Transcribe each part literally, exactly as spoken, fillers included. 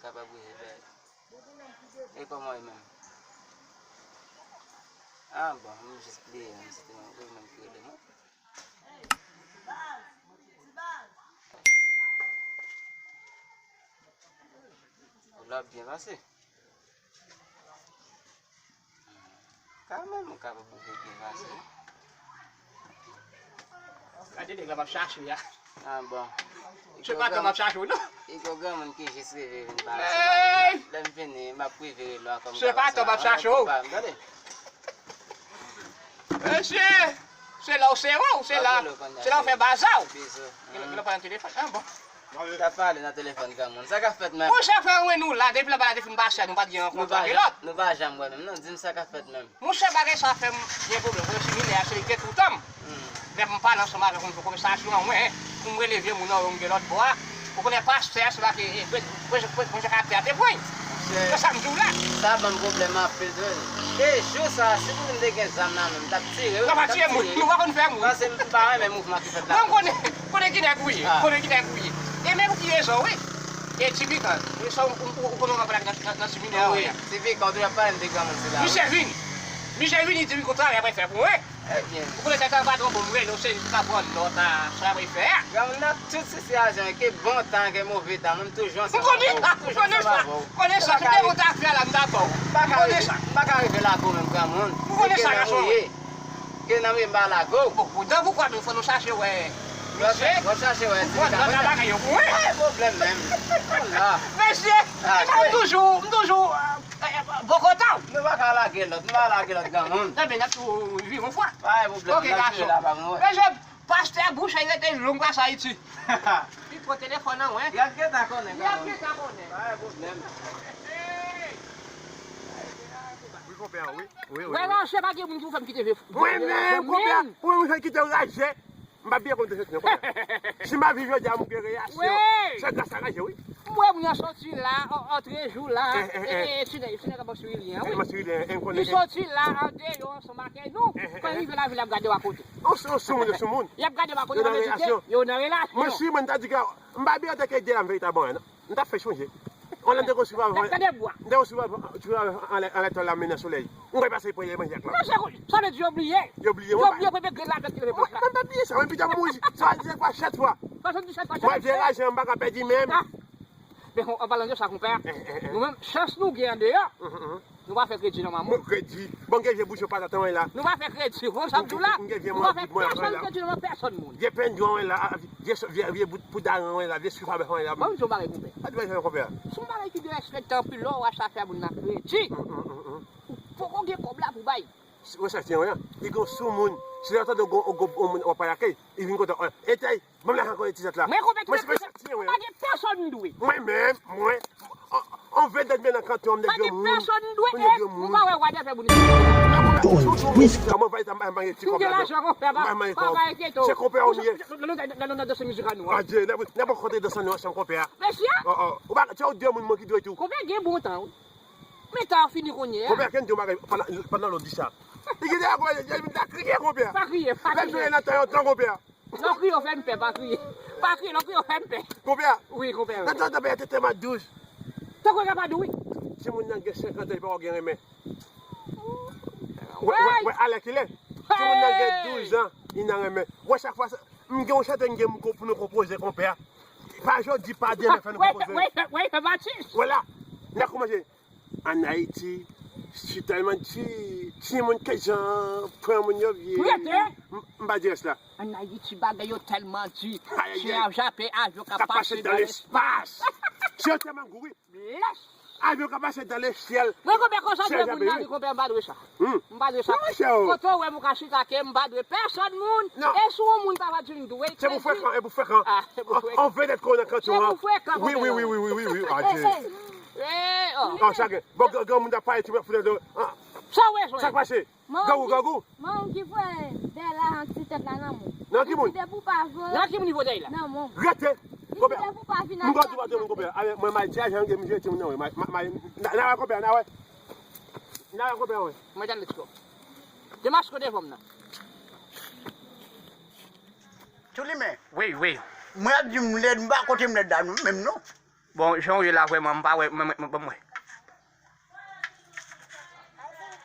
Kapab rive bèl. E kòman w ye menm? Ah bon, m jis bliye, m se te mwen menm ki rele mwen. Ou la byen pase. Kanmenm ou kapab ouvri byen pase. Gade nèg la m ap chache a. Ah bon. Se pa tan m ap chache w non. Igo granmoun ki jis rive vin pale ansanm avè m. Lè m vini, m ap rive rele w ankò. Se pa tan m ap chache w. Gade. Mesye, se la w sere w, se la, se la w fè baza w. Gen lòt, gen lòt pale nan telefòn. Ah bon. T ap pale nan telefòn granmoun. Sa k ap fèt menm? Monchè, frè mwen, nou la, depi lè bagay te fin pase a, nou pa t gen rankontre antre lòt. Nou pa janm wè menm non, di m sa k ap fèt menm. Monchè, bagay sa fè m gen pwoblèm. Kote siminè a, se li ki te toutan m. Lè m pale ansanm avèk yon konvèsasyon an, mwen, pou m rele vye moun nan, yo m gen lòt bò a. Ou konnen pastè a, se pa ke, e, pre-, pre-, pre-, pwojè kaktè a te pran. Se sa m di w la. Sa ban m pwoblèm anpil tou. E jou sa, si pou m te gen zam nan men m, m t ap tire wi. Nou pa tiye moun, nou pa konn fè moun. Paske m pa renmen mouvman ki fèt la. Non, m konnen, konnen ki nèg ou ye, konnen ki nèg ou ye. E menm ki rezon wi. E Ti Pikan, ou, ou, ou konnen w ap pale nan, nan, nan siminè a, wi. Ti Pikan, ou toujou ap pale m de granmoun sila. Misye vini. Misye vini, Ti Pikan, travay ap fè pou mwen. Ebyen. Ou konnen tèt an patwon bon, m rele w, se li ki ka pran nòt a sa y ap fè a. Granmoun nan tout sitiyasyon, ke bon tan, ke move tan, mwen m toujou ansanm avè w. M konnen sa, m konnen sa, m konnen sa, si te yon zafè la, m ta ba w. M konnen sa. M pa ka rive, m pa ka rive lage w menm granmoun. M konnen sa, gason. Ke nan m ye, m pa lage w. Bon, bon, dan poukwa menm fò nou chache wè. Misye, w ap chache wè si li ka fè bagay yo pou mwen. Pa gen pwoblèm menm. Mesye, m toujou, m toujou, eh, eh, bò kote w. Nou pa ka lage lòt, nou pa ka lage lòt granmoun. Enben, n ap tou viv yon fwa. Pa gen pwoblèm, n ap viv la pa nou wè. Mesye, pastè bouch a rete long pase Ayiti. Li pran telefòn an, wè. Y ap gentan konnen. Y ap gentan konnen. Pa gen pwoblèm. Wi, konpè, wi. Wi, wi, wi. Wè, raje pa gen moun ki pou fè m kite vye. Mwen menm, konpè, mwen menm fè kite raje. M pa bliye kòm te soti non, konpè. Si m pa viv jodi a, m gen reyaksyon. Wi. Se gras a raje, wi. M wè moun nan soti la, an, antre jou la. Eh, eh, eh. E, e, ti nèg, ti nèg ap swivi li an, wi. Li soti la, andeyò, ansanm ak nou. Eh, eh, eh. Kan rive lavil, y ap gade w akote. Yo sou, sou moun, yo sou moun. Y ap gade w akote, yo nan relasyon. Yo nan relasyon. Mwen si mwen ta di ke m pa bliye antanke de la m veritableman, non. M t ap fè chonje. On lè m te konn swiv avan. M te konn swiv avan, swiv avan anlè, anlè tòl la, men nan solèy. M konn pase premye manje ak la. Non, se, sa vle di yo bliye. Yo bliye, yo bliye premye grenn lapèt ki leve pòch la. Mwen pa bliye sa, mwen pita mouri. Sa vle di se pa sèt fwa. Swasanndisèt fwa. Mwen vye lajan, m pa ka pèdi menm. Ah. Men, an palan de sa, konpè, nou menm, chans nou gen andeyò. Nou pa fè kredi nan manman. Bon, kredi. Bon, gen vye bouch yo pa t atan la. Nou pa fè kredi. Bon, sa m di w la. Nou pa fè pèsonn kredi nan pèsonn moun. Vye pendwa la, vye, vye, vye bout poudaran la, vye swif abèf la. Bon, m di w yon bagay, konpè. Pa di bagay sa, konpè. Se yon bagay ki derespekte anpil lè w achte afè moun nan kredi. Ou poko gen kòb la pou bay. Wè sa, ti an, wè. Li gon sou moun. Si lè w tande w gon, w gon, w gon moun w ap pale ak li, li vin kontan. Etèy, Ban m lajan ankò etizat la. Mwen konpè ki mwen se pa ti, mwen. Pa gen pèsonn m dwe. Mwen menm, mwen, on, on vedèt men nan kanton an, m nèg granmoun. Pa gen pèsonn m dwe, e nou pa wè wa dèfè bouni. Kòman va eta m pa manye ti kòb la? M gen lajan konpè, pa, pa enkyete w. Se konpè ou m ye. Nan, nan, nan, nan danse mizik an nou an. Adye, nan, nan, nan kontre danse nou ansanm konpè a. Mesye. Oh, oh. Ou pa, se ou de moun mwen ki dwe tou. Konpè gen bon tan, wi. Men tan fini kounye a. Konpè a, kenn di yon bagay pandan, pandan lòt di sa. Li gen de bagay, li ta kriye konpè a. Pa kriye, pa kriye. Lè m nan tan yon tan konpè a. Lè w kriye, w fè m pè, pa kriye. Pa kriye, lè w kriye, w fè m pè. Konpè a? Wi, konpè a, wi. Nan tan, tanpè a te tèlman dous. Tankou e ka pa dou, wi. Timoun nan gen senkant an, li poko gen renmen. Wè, wè, wè, alè kilè. Timoun nan gen douz an, li nan renmen. Wè, chak fwa, sa, m gen yon chante m gen pou nou konpoze, konpè a. Pa jodi, pa demen, fè nou konpoze. Wè, wè, wè, Batis. Vwala. N a kòmanse. An Ayiti, si tèlman di, timoun ke jan pran moun yo vye. Prete! M, m pa di rès la. An Ayiti, bagay yo tèlman di. Ayayay. Chyen ap jape, avyon k ap pase dan lespas. Chyen tèlman gou, wi. Lès. Avyon k ap pase dan lesyèl. Mwen konpè konsa di moun nan, konpè m pa dwe sa. M pa dwe sa. Kote w wè m ou ka chita ke m pa dwe pèsonn moun. Non. E si yon moun ta va di m dwe. Se pou frekan, e pou frekan. Ah, se pou frekan. On vedèt kon nan kanton an. Se pou frekan, wi, wi, wi, wi, wi, wi, wi. Eh, oh. Ah, sa gen. Bon, gran, granmoun ta pale ti mwen fout nan do. Ah. Sa w bezwen? Sa k pase? Gangou, gangou. Manman ki voye dèyè la an ti tèt la nan moun. Nan ki moun? Li kite pou pa vre. Nan ki moun li voye dèyè la? Nan moun. Rete. Li kite pou pa vin ak moun konpè. Ale, mwen, m al ti ajan, gen misye ti moun nan, wi. M al, m al, m al, n a, n a wè konpè, n a wè. N a wè konpè, wi. Mwen, tande ti kò. Demache kote fanm nan. Tou limen. Wi, wi. Mwen ap di m lèd, m pa kote m lèd la menm non. Bon, jan w ye la vrèman, m pa wè, mwen, mwen, mwen, mwen.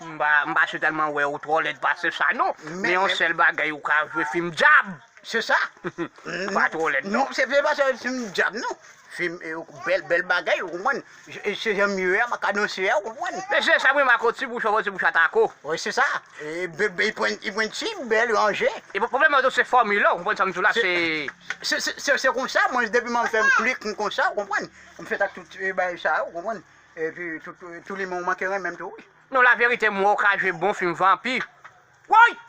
M pa, m pa sitèlman wè ou twò lèd pase sa non. Men yon sèl bagay ou ka jwe fim dyab. Se sa. Ou pa twò lèd non. Non, se pa se fim dyab non. Fim e, bèl, bèl bagay, ou konprann? E se jan m ye a, m ka danse a, ou konprann? Mesye, sa mwen mako ti bouch, fò ti bouch atako. Wi, se sa. E, be, be, i pran, i pran ti bèl ranje. E pwoblèm nan tou se fòmil la, ou konprann sa m di w la, se se, se, se, se konsa, mwen, depi mwen fè m klik, m konsa, ou konprann? M fèt ak tout, e, bagay sa yo, ou konprann? Epi, tout, e, tou li men ou manke renmen m tou, wi. Non, laverite, m wè w ka jwe bon fim vanpi. Woy!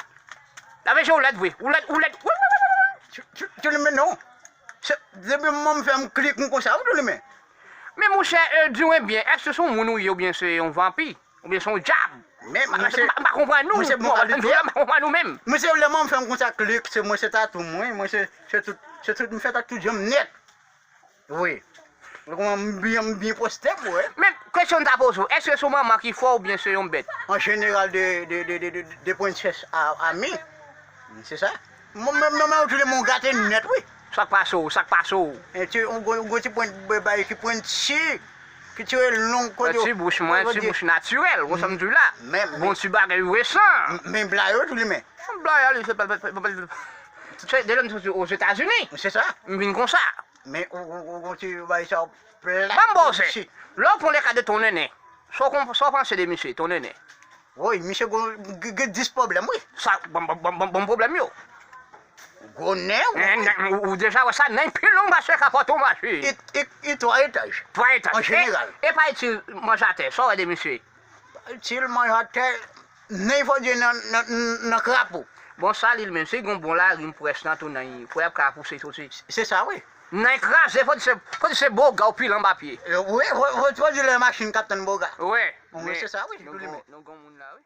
Laverite, ou lèd vre, ou lèd, ou lèd. Woy, woy, woy, woy, woy. Tou, tou, tou li men non. Se, depi mwen fè m klik, m konsa, wi, tou li men. Men monchè, e, di mwen byen, èske se yon moun ou ye oubyen se yon vanpi? Oubyen se yon dyab? Men, m pa, m pa, m pa konprann nou. Mwen se bon kalite. M pa konprann nou menm. Mwen se lè mwen fè m konsa klik, se mwen se tatou mwen, mwen se, se tout, se tout, m fèt ak tout jan m nèt. Wi. Ou konprann, m byen, m byen poste m, wi. Men, kesyon m ta poze w, èske se yon manman ki fè w oubyen se yon bèt? An jeneral, de, de, de, de, de, de prensès a, a mi. Se sa. Mwen, mwen, mwen, mwen, tou li men ou gate nèt, wi. Sa k pase w, sa k pase w? E ti, ou gon, ou gon ti pwent bay ki pwenti, ki tire long kote. Ti bouch mwen, ti bouch natirèl, ou konprann sa m di w la. Men, men, bon ti bagay resan. Men bla yo tou li men. Bla yo, li se pa, pa, pa, pa, se de lè m soti Ozetazini. Se sa. M vin konsa. Men ou, ou, ou, ou ti bay sa plat. Ban m poze. Lè w pran le ka de Ton Nene, sa w kon, sa w panse de misye, Ton Nene? Woy, misye gon, gen, gen dis pwoblèm, wi. Sa, bon, bon, bon, bon, bon pwoblèm yo. Gwo nen, wi. Ou, ou deja wè sa, nen pi long pase kapòt yon machin. E, e, e twa etaj. Twa etaj. An jeneral. E, e pa itil manje atè, sa w wè de misye? Pa itil manje atè, nen fò di nan, nan, nan krapo. Bon, sa li menm, si gon bon larim près nan tou nen, frè ap ka pouse soti. Se sa, wi. Nen kraze, fò di se, fò di se boga ou pile anba pye. E, wi, fò, fò, fò di lè machin k ap tann boga. Wi, wi, se sa, wi, tou li menm. Nou gon moun la, wi.